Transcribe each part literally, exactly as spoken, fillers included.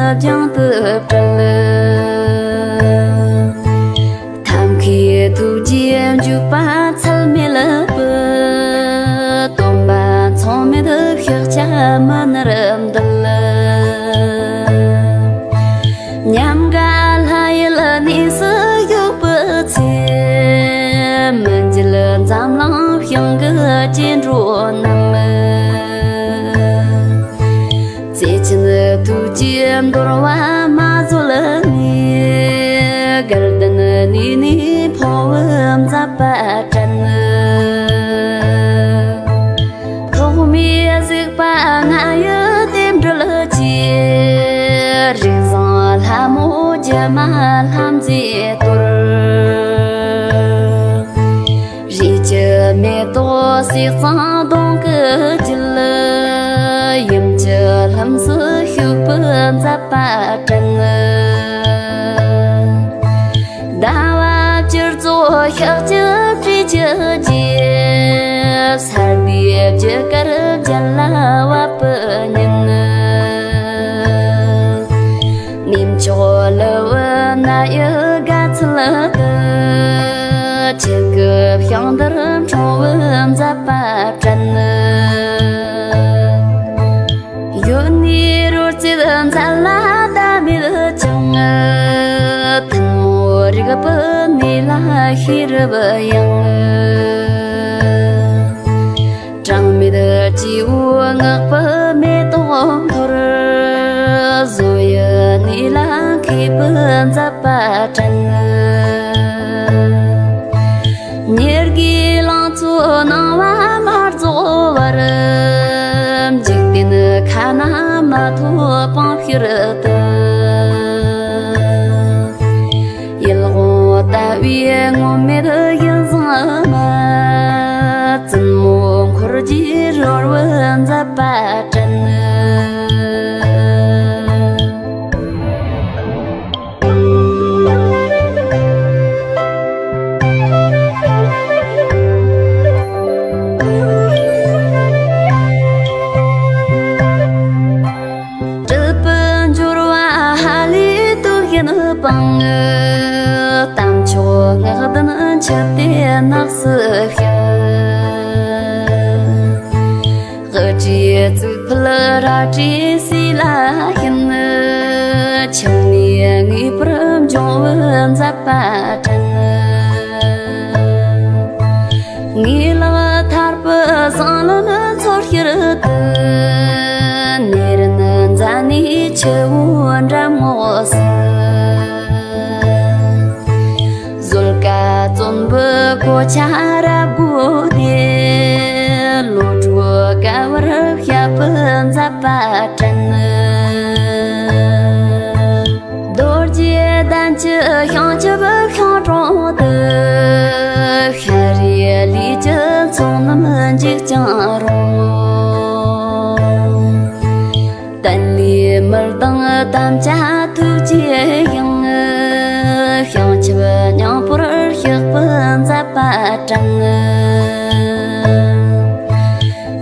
སྦྱང་དུ་བྲལ། ཐབས་མཁས་ཐུགས་རྗེས་འཇུག་པ་ཚད་མེད་པའི། སྟོན་པ་མཚུངས་མེད་ཤཱཀྱ་མ་ཎིར་འདུད། ཉམས་དགའ་ལྷ་ཡུལ་གནས་སུ་བཞུགས་པའི་ཚེ། མི་འགྱུར་འཛམ་གླིང་ཞིང་གི་སྐྱེ་འགྲོ་རྣམས། བརྩེ་ཆེན་ཐུགས་ཀྱིས་འདོར་བ་མ་བཟོད་ནས། དགའ་ལྡན་གནས་ནས་འཕོ་བའི་མཛད་པ་དྲན། ཐོག་མའི་གཟིགས་པ་རྔ་ཡབ་རྟེན་འབྲེལ་གྱིས། རིགས་བཟང་ལྷ་མོ་སྒྱུ་མ་ལྷ་མཛེས་གཏོར། རིགས་ཀྱི་མེ་ཏོག་ཟས་གཙང་གདོང་གི་རྒྱུད། ཡུམ་གྱི་ལྷུམས་སུ་ཞུགས་པའི་མཛད་པ་དྲན། ཟླ་བ་བཅུ་རྫོགས་ཤཱཀྱ་སྤྲེལ་གྱི་རྗེས། ས་ཟླའི་རྒྱུ་སྐར་བརྒྱད་ལ་བབས་པའི་ཉིན། གནས་མཆོག་ཀླུ་བི་རྣ་ཡི་དགའ་ཚལ་དུ། ཆོས་སྐུ་ཞིང་དུར་འཁྲུངས་པའི་མཛད་པ་དྲན། གཞོན་ནུའི་རོལ་རྩེད་མཛད་ལ་ཟླ་མེད་ཀྱང་། ཐུན་མོང་རིག་པའི་གནས་ལ་ཤེས་རབ་ཡངས། གྲངས་མེད་སྐྱེ་བོའི་བསྔགས་པའི་མེ་ཏོག་འཐོར། བཟོ་ཡི་གནས་ལ་མཁས་པའི་མཛད་པ་དྲན། ཉེར་དགུའི་ལང་ཚོ་སྣང་བ་མ་རྫོགས་བར། འཇིག་རྟེན་ཁ་ན་མ་ཐོ་སྤང་ཕྱིར་དུ། ཡུལ་དབང་ལྟ་བུའི་ངོམས་མེད་ཡུལ་བཟང་མ། བཙུན་མོ་འཁོར་གྱིས་རོལ་བའི་མཛད་པ་དྲན། སྲིད་པའི་འབྱོར་བ་ཧ་ལས་དུ་བཞིན་སྤངས། རྟ་མཆོག་སྔགས་ལྡན་འཆི་བདེ་ནགས་སུ་བཤགས། དབུ་སྐྲའི་གཙུག་ཕུད་རལ་གྲིའི་ཟས་ལ་ཞོན། ཁྱིམ་ནས་ངེས་པར་འབྱུང་བའི་མཛད་པ་དྲན། ངེས་ལག་ཐར་པའི་བཟང་ལམ་འཚོལ་ཕྱིར་དུ། ནད་རིམས་མཛད་ནས་འཆི་བོ་འགྲམ་ངོགས་སུ། བཟོད་དཀའ་བཙོན་པའི་གོ་ཆ་རབ་བགོས་ཏེ། བློ་གྲོས་དཀའ་བར་བཤགས་པའི་མཛད་པ་དྲན། རྡོ་རྗེ་གདན་གྱི་བྱང་ཆུབ་ཤིང་དྲུང་དུ། ཤཱ་རིའི་ལུས་ཀྱི་ཚོགས་རྣམས་འཇིག་ཀྱང་རུང་། བསྟན་ལས་མི་ལྡང་དམ་བཅའ་ཐུགས་རྗེས་ཡང་། བྱང་ཆུབ་སྙིང་པོར་གཤེགས་པའི་མཛད་པ་དྲན།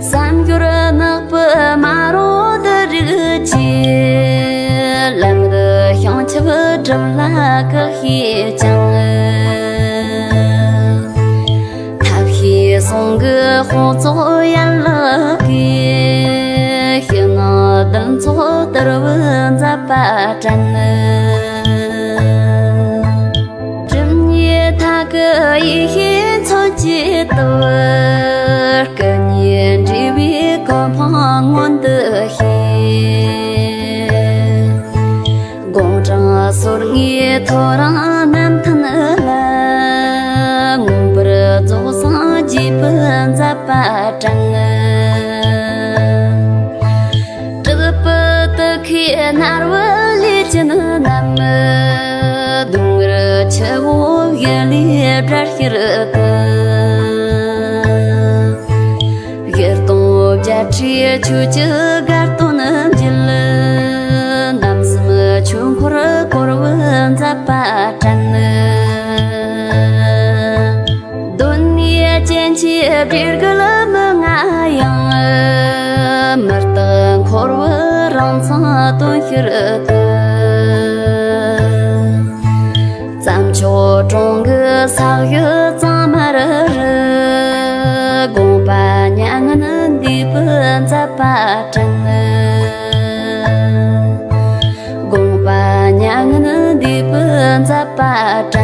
བསམ་སྦྱོར་ནག་པོའི་མ་རུངས་སྡུད་རིགས་ཀྱིས། ལམ་འདི་བྱང་ཆུབ་སྒྲུབ་ལ་བཀག་བྱས་ཀྱང་། ཐབས་ཤེས་ཟུང་གིས་དཔུང་ཚོགས་ཡན་ལག་གིས། ཕྱི་ནང་རྡུལ་ཚོགས་དུར་བའི་མཛད་པ་དྲན། སྒྲིབ་གཉིས་མཐའ་ཀུན་ཡེ་ཤེས་མཚོན་གྱིས་བཏབ། སྐུ་གཉིས་འདྲེས་པའི་གོ་འཕང་མངོན་དུ་བྱས། དགུང་གྲངས་སོ་ལྔའི་ཐོ་རངས་རྣམ་ཐར་ལ། མངོན་པར་རྫོགས་སངས་རྒྱས་པའི་མཛད་པ་དྲན། སྲིད་པའི་དུ་ཁའི་མནར་བུ་ལས་ཅན་རྣམས། སྡུག་བསྔལ་ཆུ་བོ་བཞི་ལས་བསྒྲལ་ཕྱིར་དུ། བཞི་སྟོང་བརྒྱད་ཁྲིའི་ཆོས་ཀྱི་དགའ་སྟོན་མཇལ། རྣམ་གསུམ་ཆོས་འཁོར་བསྐོར་བའི་མཛད་པ་དྲན། གདོད་ནས་སྐྱེ་འཆིའི་བྲེལ་འགུལ་མི་མངའ་ཡང་། མི་རྟག་འཁོར་བའི་རང་མཚང་སྟོན་ཕྱིར་དུ། ཆོས་དྲུང་གི་ས་གཡོ་གཙང་མར་རི། དགོངས་པ་མྱ་ངན་འདས་པའི་མཛད་པ་དྲན། དགོངས་པ་མྱ་ངན་འདས་པའི་མཛད་པ་དྲན།